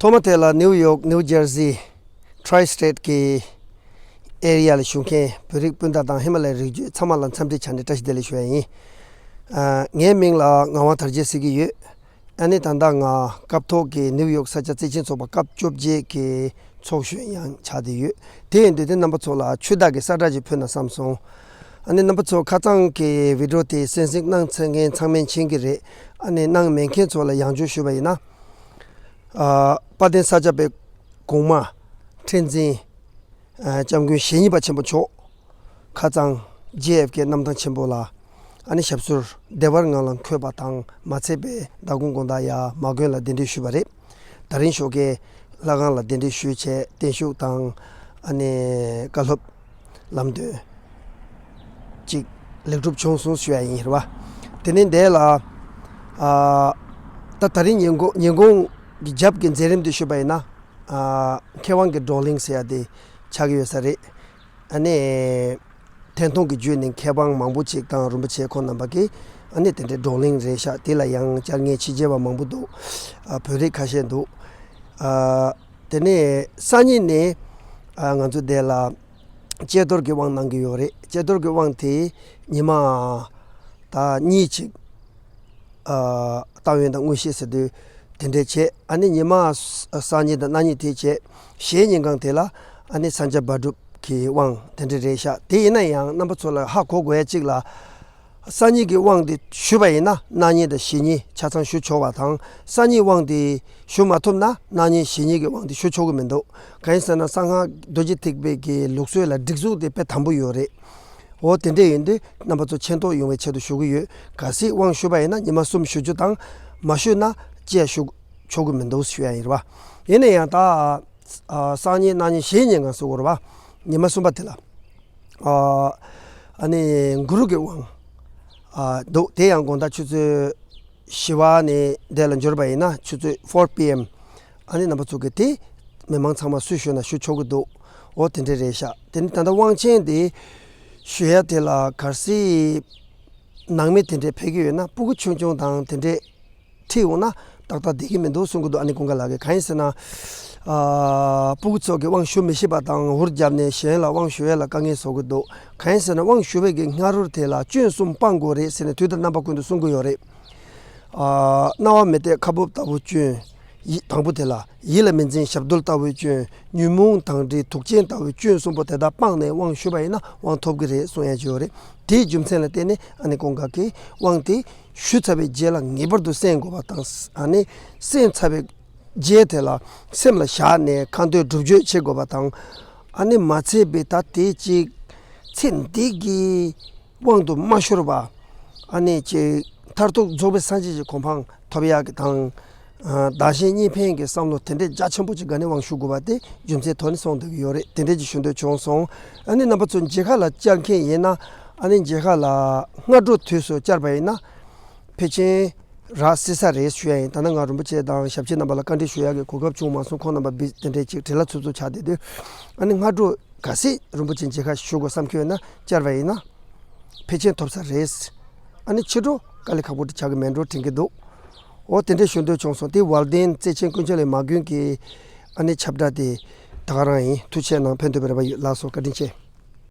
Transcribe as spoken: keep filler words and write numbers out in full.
ཐོག་མ་དེ་ལ་ནིའུ་ཡོག་ནིའུ་ཇར་སི་ཁྲའི་སི་ཊེཊ་ཀྱི་ཨེ་རི་ཡ་ལ་བཞུགས་མཁན་བོད་རིགས་སྤུན་ཟླ་དང་ཧི་མ་ལ་ཡའི་རིགས་རྒྱུད་ཚང་མ་ལ་འཚམས་འདྲི་བྱས་ནས་བཀྲ་ཤིས་བདེ་ལེགས་ཞུ་ཡ་ཡིན། ཨ། ངའི་མིང་ལ་ངག་དབང་དར་རྒྱས་ཟེར་གྱི་ཡོད། ཨ་ནི་ད་ལྟ་ང་སྐབས་ཐོག་གི་ནིའུ་ཡོག་ས་སྐྱ་བརྩེ་ཆེན་ཚོགས་པ་སྐབས་བཅོ་བརྒྱད་ཀྱི་ཚོགས་གཞོན་ཡང་ཆགས་བསྡད་ཡོད། དེ་ཡིན་དུས་དེ་རྣམ་པ་ཚོ་ལ་ཆུ་ཟླ་གི་གསལ་བསྒྲགས་ཅིག་ཕུལ་ན་བསམ་སོང་། ཨ་ནི་རྣམ་པ་ཚོ་ཁ་རྩང་གི་བི་ཌི་ཡོ་དེ་གསན་གཟིགས་གནང་ཚར་མཁན་ཚང་མས་མཁྱེན་གྱི་རེད། ཨ་ནི་གནང་མེད་མཁན་ཚོ་ལ་ཡང་བསྐྱར་ཞུས་པ་ཡིན་ན། ཨ། དཔལ་ལྡན་ས་སྐྱ་པའི་གོང་མ་ཁྲི་འཛིན་ཨ། སྐྱབས་མགོན་ཞེ་གཉིས་པ་ཆེན་པོ་མཆོག་ཁ་རྩང་ཇེ་ཨེཕ་ཀེ་གནམ་ཐང་ཆེན་པོ་ལ་ཨ་ནི་ཞབས་སོར་བདེ་བར་ངང་ལ་འཁོད་པ་དང་མ་ཚད་པའི་མདང་དགོང་དགོང་དག་ཡར་མ་དགོན་ལ་གདན་འདྲེན་ཞུས་པ་རེད། དེ་རིང་ཞོགས་ཀས་ལྷ་ཁང་ལ་གདན་འདྲེན་ཞུས་བྱས་བརྟན་བཞུགས་དང་ཨ་ནི་བཀའ་སློབ་ལམ་སྟོན་ཅིག་ལེགས་གྲུབ་བྱུང་སོང་ཞུ་ཡ་ཡིན་རེད་བ། དེ་ནས་འདས་ལ། ཨ། ད་དེ་རིང་ཉིན་གུང་ཉིན་གུང་གི་རྒྱབ་ཀྱི་མཛད་རིམ་དེ་ཞུས་པ་ཡིན་ན། ཨ། མཁས་དབང་གི་བགྲོ་གླེང་ཟེར་ཡ་དེ་ཆགས་ཀྱི་ཡོད་ས་རེད། ཨ་ནི། ཐད་གཏོང་གི་བརྒྱུད་ནས་མཁས་དབང་མང་པོ་ཅིག་དང་རིན་པོ་ཆེ་ཁོང་རྣམ་པ་གིས་ཨ་ནི་དེ་འདྲའི་བགྲོ་གླེང་རེད་ཤག་དེ་ལ་ཡང་བཅར་མཁན་ཕྱི་རྒྱལ་བ་མང་པོ་འདུག་ཨ། བོད་རིགས་ཁ་ཤས་འདུག་ཨ། དེ་ནས་སང་ཉིན་ནས་ཨ། ང་ཚོ་འདི་ལ་ཀྱེ་རྡོར་གྱི་དབང་གནང་གི་ཡོད་རེད། ཀྱེ་རྡོར་གྱི་དབང་དེ་ཉི་མ་ད་གཉིས་ཅིག་ཨ། གཏམ་ངན་དང་མངོན་ཤེས་ཟེར་དུས་དེ་འདྲས་བྱས། ཨ་ནི་ཉི་མ་སང་ཉིན་དང་གནངས་ཉིན་དེ་བྱས། གཞེས་ཉིན་གང་དེ་ལ་ཨ་ནི་སངས་རྒྱས་དཔལ་འབྲུག་གི་དབང་དེ་འདྲས་རེད་ཤག་དེ་ཡིན་ན་ཡང་རྣམ་པ་ཚོ་ལ་ཧ་གོ་དགོས་ཡ་གཅིག་ལ། སང་ཉིན་གྱི་དབང་དེ་ཞུས་པ་ཡིན་ན་གནངས་ཉིན་དང་གཞེས་ཉིན་ཆ་ཚང་ཞུ་ཆོག་པ་དང་། སང་ཉིན་དབང་དེ་ཞུ་མ་ཐུབ་ན་གནངས་ཉིན་གཞེས་ཉིན་གྱི་དབང་དེ་ཞུ་ཆོག་གི་མི་འདུག་གང་ཡིན་ཟེར་ན་གསང་སྔགས་རྡོ་རྗེ་ཐེག་པའི་གི་ལུགས་སྲོལ་ལ་སྒྲིག་འཛུགས་དེ་དཔེ་དམ་པོ་ཡོད་རེད། འོ་དེ་འདྲས་ཡིན་དུས་རྣམ་པ་ཚོ་མཁྱེན་རྟོགས་ཡོང་བའི་ཆེད་དུ་ཞུ་གི་ཡོད། གལ་སྲིད་དབང་ཞུས་པ་ཡིན་ན་ཉི་མ་གསུམ་ཞུ་རྒྱུ་དང་། མ་ཞུས་ན་བཅད་ཞུ་ཆོག་གི་མི་འདུག་ཞུ་ཡ་ཡིན་རེད་བ། ཡིན་ན་ཡང་ད། ཨ། སང་ཉིན་གནངས་ཉིན་གཞེས་ཉིན་གང་ཟེར་དགོས་རེད་བ། ཉི་མ་གསུམ་པ་དེ་ལ། ཨ། ཨ་ནི་གུ་རུ་གི་དབང་། ཨ། འདུག་དེ་ཡང་དགོང་དག་ཆུ་ཚོད་བཞི་པ་ནས་འདི་ལ་འབྱོར་པ་ཡིན་ན་ཆུ་ཚོད་ཕོར་པི་ཨེམ། ཨ་ནི་རྣམ་པ་ཚོ་གིས་དེ་མི་མང་ཚང་མ་སུས་ཞུས་ན་ཞུ་ཆོག་གི་འདུག་འོ་དེ་འདྲས་རེད་ཤག་དེ་ནི་ད་ལྟ་དབང་ཆེན་དེ་ཞུ་ཡ་དེ་ལ་གལ་སྲིད་ནང་མི་དེ་འདྲས་ཕེབས་ཀྱི་ཡོད་ན་སྤུ་གུ་ཆུང་ཆུང་དང་དེ་འདྲས་ཁྲིད་འོང་ན་ཏག་ཏག་བསྡད་ཀྱི་མི་འདུག་གསུང་གི་འདུག་ཨ་ནི་ཀུན་དགའ་ལགས་ཀྱིས། གང་ཡིན་ཟེར་ན། ཨ། སྤུ་གུ་ཚོ་གིས་དབང་ཞུ་མི་ཤེས་པ་དང་འུར་བརྒྱབ་ནས་གཞན་ལ་དབང་ཞུ་ཡས་ལ་དཀའ་ངལ་བཟོ་གི་འདུག་གང་ཡིན་ཟེར་ན་དབང་ཞུ་བའི་གི་སྔ་རོལ་དེ་ལ་སྐྱོན་གསུམ་སྤང་དགོས་རེད་ཟེར་ནས་དུས་དང་རྣམ་པ་ཀུན་ཏུ་གསུང་གི་ཡོད་རེད། ཨ། རྣ་བ་མི་གཏད་ཁ་སྦུབ་ལྟ་བུའི་སྐྱོན། ཡིད་དང་པོ་དེ་ལ་ཡིད་ལ་མི་འཛིན་ཞབས་རྡོལ་ལྟ་བུའི་སྐྱོན། ཉོན་མོངས་དང་འདྲེས་དུག་ཅན་ལྟ་བུའི་སྐྱོན་གསུམ་པོ་དེ་དག་སྤངས་ནས་དབང་ཞུ་བ་ཡིན་ན་དབང་ཐོབ་ཀྱི་རེད་གསུང་ཡས་ཅིག་ཡོད་རེད། དེའི་རྒྱུ་མཚན་ལ་བརྟེན་ནས་ཨ་ནི་ཀུན་དགའ་གིས་དབང་དེ་ཞུ་ཚར་བའི་རྗེས་ལ་ངེས་པར་དུ་གསན་དགོས་པ་དང་། ཨ་ནི་གསན་ཚར་བའི་རྗེས་དེ་ལ་སེམས་ལ་བཞག་ནས་ཁ་འདོན་སྒྲུབ་བརྗོད་བྱེད་དགོས་པ་དང་། ཨ་ནི་མ་ཚད་པའི་ད་དེ་ཅིག་ཚེ་འདི་གི་དབང་དུ་མ་ཤོར་བ། ཨ་ནི་ཅིག་མཐར་ཐུག་རྫོགས་པའི་སངས་རྒྱས་ཀྱི་གོ་འཕང་ཐོབ་ཡག་གི་དང་། ཨ། བདག་གཞན་གཉིས་ཕན་གྱི་བསམ་བློ་དེ་འདྲའི་རྒྱ་ཆེན་པོ་ཅིག་ག་ནས་དབང་ཞུ་དགོས་པ་དེ་རྒྱུ་མཚན་ཐོག་ནས་གསུངས་བསྡད་ཀྱི་ཡོད་རེད། དེ་འདྲས་ཅིག་ཞུ་འདོད་བྱུང་སོང་། ཨ་ནི་རྣམ་པ་ཚོ་མཇལ་ཁ་ལ་བཅར་མཁན་ཡིན་ན། ཨ་ནི་མཇལ་ཁ་ལ་སྔ་དྲོ་དུས་སུ་བཅར་བ་ཡིན་ན་ཕལ་ཆེར་རག་སྲིད་ས་རེད་ཞུ་ཡ་ཡིན། ད་ནི་ང་རིན་པོ་ཆེ་དང་ཞབས་ཕྱི་རྣམ་པ་ལ་བཀའ་འདྲི་ཞུ་ཡག་གི་གོ་སྐབས་བྱུང་མ་སོང་། ཁོང་རྣམ་པ་བི་དེ་འདྲས་ཅིག་བྲེལ་བ་འཚུབ་འཚུབ་ཆགས་བསྡད་དུས། ཨ་ནི་སྔ་དྲོ་གལ་སྲིད་རིན་པོ་ཆེ་མཇལ་ཁ་ཞུ་དགོས་བསམ་ཁྱོད་ཡོད་ན་བཅར་བ་ཡིན་ན་ཕལ་ཆེར་ཐོབ་ས་རེད། ཨ་ནི་ཕྱི་དྲོ་དཀའ་ལས་ཁག་པོ་དེ་ཆགས་ཀྱི་མེད་འགྲོ་དྲན་གྱི་འདུག་འོ་དེ་འདྲས་ཞུ་འདོད་བྱུང་སོང་། དེ་ཝལ་ལྡན་བརྩེ་ཆེན་ཀུན་མཁྱེན་ལས་མ་དགོན་གྱི་ཨ་ནི་ཁྱབ་བསྒྲགས་དེ་ད་ག་རང་ཡིན། ཐུགས་རྗེ་གནང་། ཕན་ཐོགས་པའི་རེ་བ་ཡོད། ལགས་སོ། བཀའ་དྲིན་ཆེ།